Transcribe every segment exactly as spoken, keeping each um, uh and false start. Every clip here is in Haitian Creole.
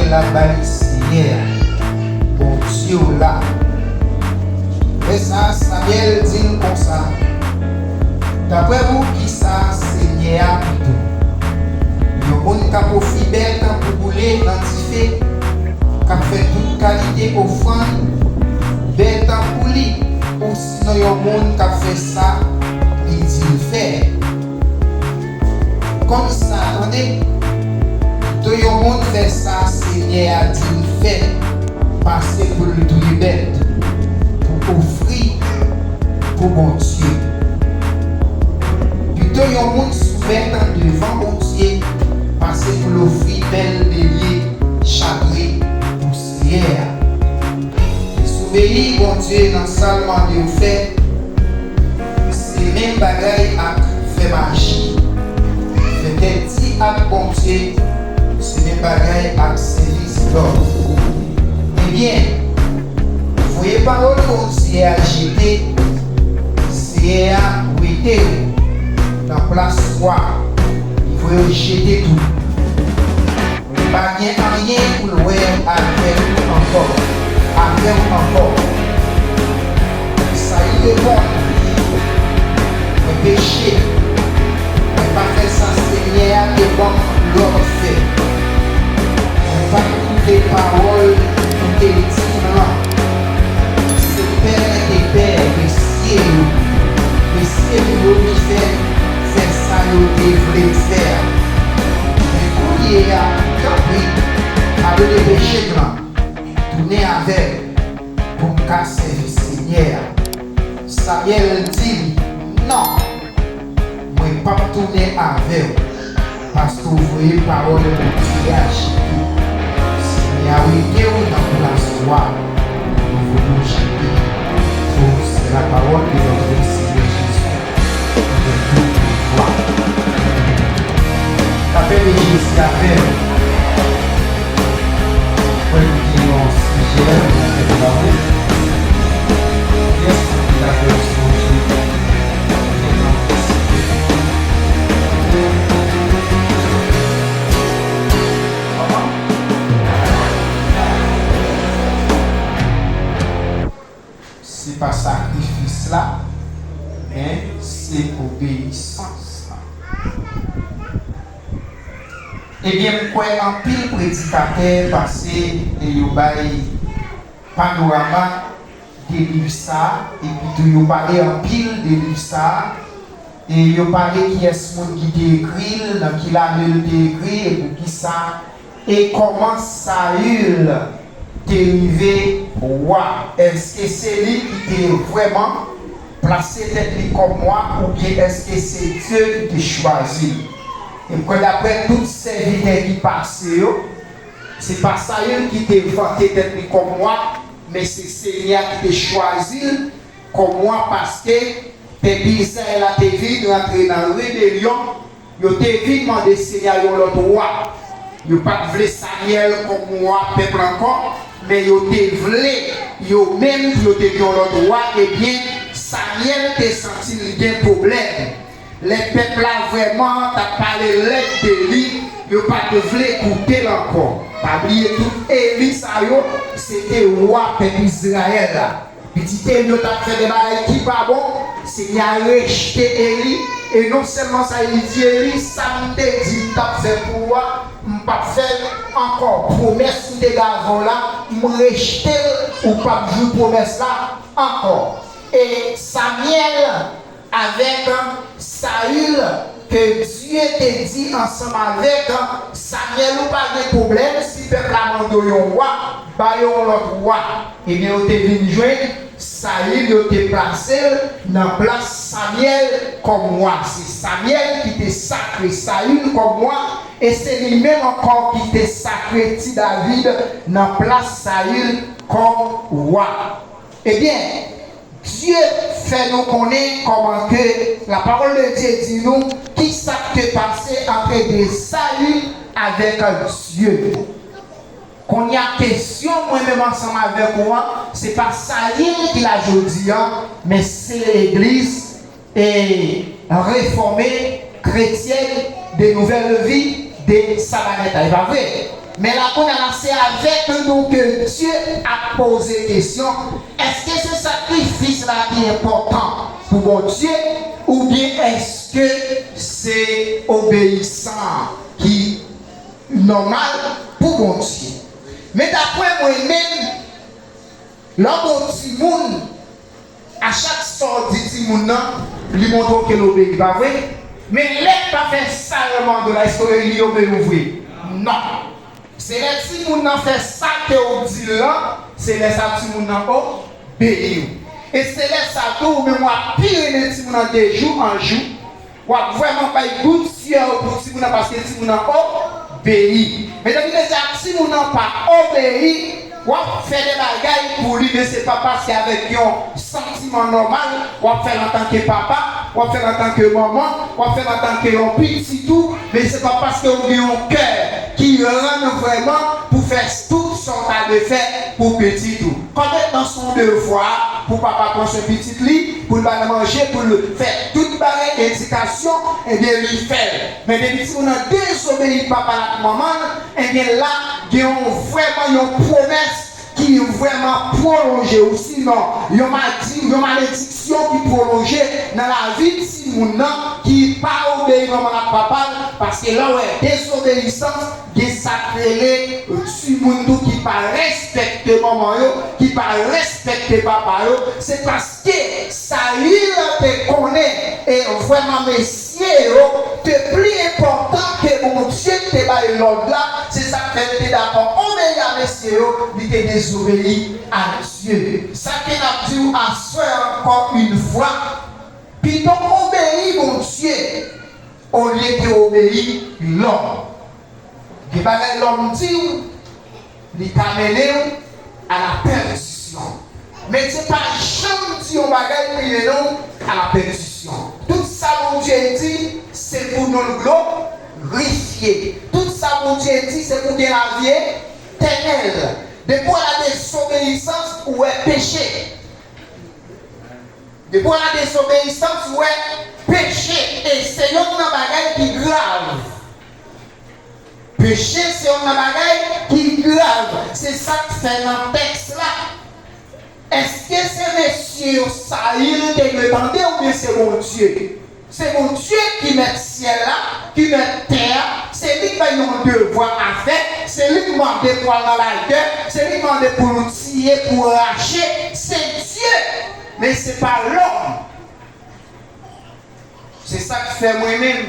L ap bay Senyè a, Bondye w la. Lè sa a, Samyèl di l konsa, "Daprè ou, kisa Senyè a pito? Yon moun k ap ofri bèt pou boule nan dife, k ap fè tout kalite ofrann bèt pou li, ousinon yon moun k ap fè sa li di l fè?" Konn sa, tande, pito yon moun fè sa Senyè a di l fè, pase pou l touye bèt pou ofri pou Bondye. Pito yon moun soumèt devan Bondye, pase pou l ofri bèl belye chadre pou Senyè a. Dezobeyi Bondye nan sa l mande w fè, se menm bagay ak fè maji. Fè tèt di ak Bondye, se menm bagay ak sèvis lòt. Ebyen, voye pawòl Bondye a jete, Senyè a wete w nan plas wa, li voye w jete tou. Pa gen anyen pou l wè avè w ankò, avè w ankò. Sa li reponn, "Mwen peche, mwen pa fè sa Senyè a te ban m lòd fè. Mwen pa koute pawòl ou te di m lan." Se pè dè pè, mesye yo, mesye yo ki fè, fè sa yo te vle m fè a. Men kounye a, tanpri, padone peche m lan, tounen avè m pou m ka sèvi Senyè a. Samyèl di li, "Non, mwen p ap tounen avè w, paske w voye pawòl Bondye a jete. Senyè a wete w nan plas wa, li voye w jete." Pou se la pawòl de notre Seigneur Jésus. Apèl de Jezi apèl. Mwen gen yon sijè mwen fè travay. Kiyès ki ta fè w sonje? Se pa sakrifis la, men se obeyisans la. Ebyen, m kwè anpil predikatè pase e yo bay panorama de liv sa a, epi tou yo pale anpil de liv sa a, e yo pale kiyès moun ki te ekri l, nan ki lane l te ekri, e poukisa, e kòman Sayil te rive wa. Èske se li ki te vrèman plase tèt li kòm wa, oubyen èske se Dye ki te chwazi l? E m kwè daprè tout sèvitè ki pase yo, se pa Sayil ki te vante tèt li kòm wa, men se Senyè a ki te chwazi l kòm wa, paske pèp Izrayèl la te vin rantre nan rebelyon, yo te vin mande Senyè a yon lòt wa. Yo pa t vle Samyèl kòm wa pèp la ankò, men yo te vle yo menm pou yo te gen yon lòt wa, ebyen, Samyèl te santi l gen pwoblèm. Lè pèp la vrèman t ap pale lèd de li, yo pa t vle koute l ankò. Pa bliye tout Eli sa yo, se te wa pèp Izrayèl la. Pitit Eli yo t ap fè de bagay ki pa bon, Senyè a rejte Eli, e non sèlman sa, Eli di Eli, "Sa m te di m t ap fè pou ou a, m p ap fè l ankò. Pwomès m te gen avè w la, m rejte l, ou p ap jwi pwomès la ankò." E Samyèl avèk Sayil, ke Dye te di ansanm avèk Samyèl, "Ou pa gen pwoblèm, si pèp la mande w yon wa, ba yo yon lòt wa." Ebyen, yo te vin jwenn Sayil, yo te plase l nan plas Samyèl kòm wa. Se Samyèl ki te sakre Sayil kòm wa, e se li menm ankò ki te sakre ti David nan plas Sayil kòm wa. Ebyen, Dye fè nou konnen kòman ke la parole de Dieu di nou ki sa k te pase ant de Sayil avèk Dye. Kounye a, kesyon mwen menm ansanm avèk ou an, se pa Sayil ki la jodi a, men se legliz e refòme, kretyèn, de nouvèl vi, de Sabanèt la. E pa vre? Men la kounye a la, se avèk nou ke Dye ap poze kesyon, èske se sakrifis la ki enpòtan pou Bondye, oubyen èske se obeyisan ki nòmal pou Bondye? Men daprè mwen menm, lè w bon timoun, a chak sa w di timoun nan, li montre w ke l obeyi, pa vre? Men lè l pa fè sa yo mande w la, èske li obeyi w vre? Non. Se lè timoun nan fè sa ke w di l lan, se lè sa timoun nan obeyi w. E se lè sa tou, ou menm w ap pi renmen timoun nan de jou an jou, w ap vrèman bay goud syè w pou timoun nan, paske timoun nan obeyi. Men depi deja timoun nan pa obeyi, w ap fè de bagay pou li, men se pa pase avèk yon santiman nòmal, w ap fè l antanke papa, w ap fè l antanke manman, w ap fè l antanke yon pitit ou, men se pa paske w gen yon kè ki rann vrèman pou fè tout sa w ta dwe fè pou pitit ou. Kòm etan se yon devwa pou papa pran swen pitit li, pou l ba l manje, pou l fè tout bagay, edikasyon, ebyen, li fè l. Men depi timoun nan dezobeyi papa l ak manman l, ebyen, la, gen yon, vrèman yon pwomès ki vrèman pwolonje, ou sinon, yon madi-, yon malediksyon ki pwolonje nan lavi timoun nan ki pa obeyi manman l ak papa l, paske lè w wè dezobeyisans, gen sa k rele timoun tou ki pa respekte manman yo, ki pa respekte papa yo. Se paske Sayil te konnen, e vrèman mesye yo te pli enpòtan ke Bondye ki te bay lòd la. Se sa k fè l te dakò obeyi a mesye yo, li te dezobeyi a Dye. Sa ke n ap di w aswè ankò yon fwa, pito obeyi Bondye olye ke obeyi lòm. Gen bagay lòm di w, li ka mennen w a la pèdisyon. Men Dye pa janm di yon bagay pou li mennen w a la pèdisyon. Tout sa Bondye di, se pou nou l glorifye. Tout sa Bondye di, se pou gen lavi etènèl. Depi w a la desobeyisans, ou wè peche. Depi w a la desobeyisans, ou wè peche. E se youn nan bagay ki grav. Peche se youn nan bagay ki grav. Se sa k fè nan tèks la. Èske se mesye yo Sayil te dwe tande oubyen se Bondye? Se Bondye ki mèt syèl la, ki mèt tè a. Se li k bay nou yon devwa a fè. Se li k mande pou al nan lagè. Se li k mande pou nou tiye, pou rache. Se Dye. Men se pa lòm. Se sa k fè mwen menm,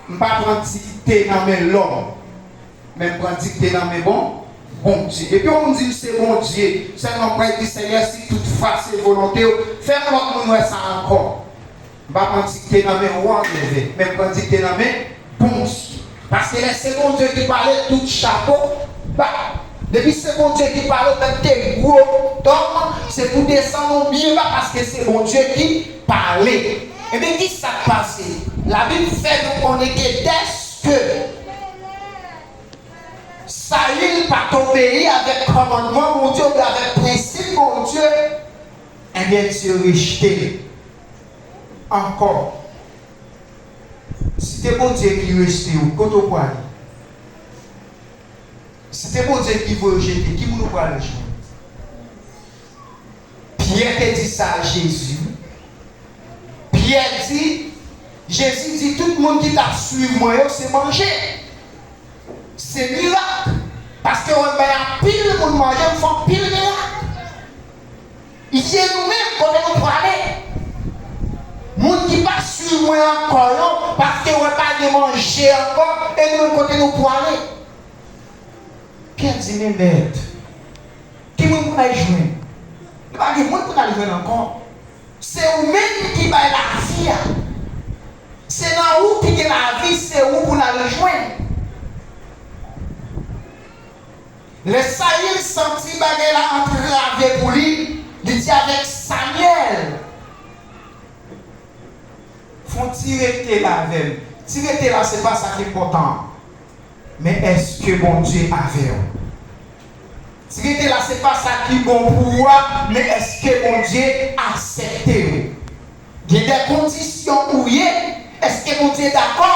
m pa pran dikte nan men lòm, men m pran dikte nan men bon, Bondye. Depi yon moun di m se Bondye, sèlman m pral di, Senyè, si toutfwa se volonte w, fè yon lòt moun wè sa ankò. M pa pran dikte nan men ou an, men m pran dikte nan men Bondye. Paske lè se Bondye ki pale, tout chapo ba. Depi se Bondye ki pale, ou mèt te gwo dòm, se pou desann ou byen ba, paske se Bondye ki pale. Ebyen, ki sa k pase? Labib fè nou konnen ke dèske Sayil pa t obeyi avèk kòmandman Bondye oubyen avèk prensip Bondye, ebyen, Dye rejte l ankò. Si te Bondye ki rejte w, kote w prale? Si te Bondye ki voye w jete, ki moun ou prale jwenn? Pyè te di sa a Jezi. Pyè di, Jezi di, tout moun ki t ap swiv mwen yo, se manje. Se mirak. Paske w wè m bay anpil moun manje, m fè anpil mirak. Isit nou menm, kote nou prale? Moun ki pa swiv mwen ankò yo, paske w wè pa gen manje ankò, e nou menm kote nou prale? Pyè di, men Mèt, ki moun pou n al jwenn? Pa gen moun pou n al jwenn ankò. Se ou menm ki bay lavi a. Se nan ou ki gen lavi, se ou pou n al jwenn. Lè Sayil santi bagay la antrave pou li, li di avèk Samyèl, fè w ti rete la avè m. Ti rete la, se pa sa ki enpòtan an. Men èske Bondye avè w? Ti rete la, se pa sa ki bon pou ou a, men èske Bondye aksepte w? Gen de kondisyon ou ye, èske Bondye dakò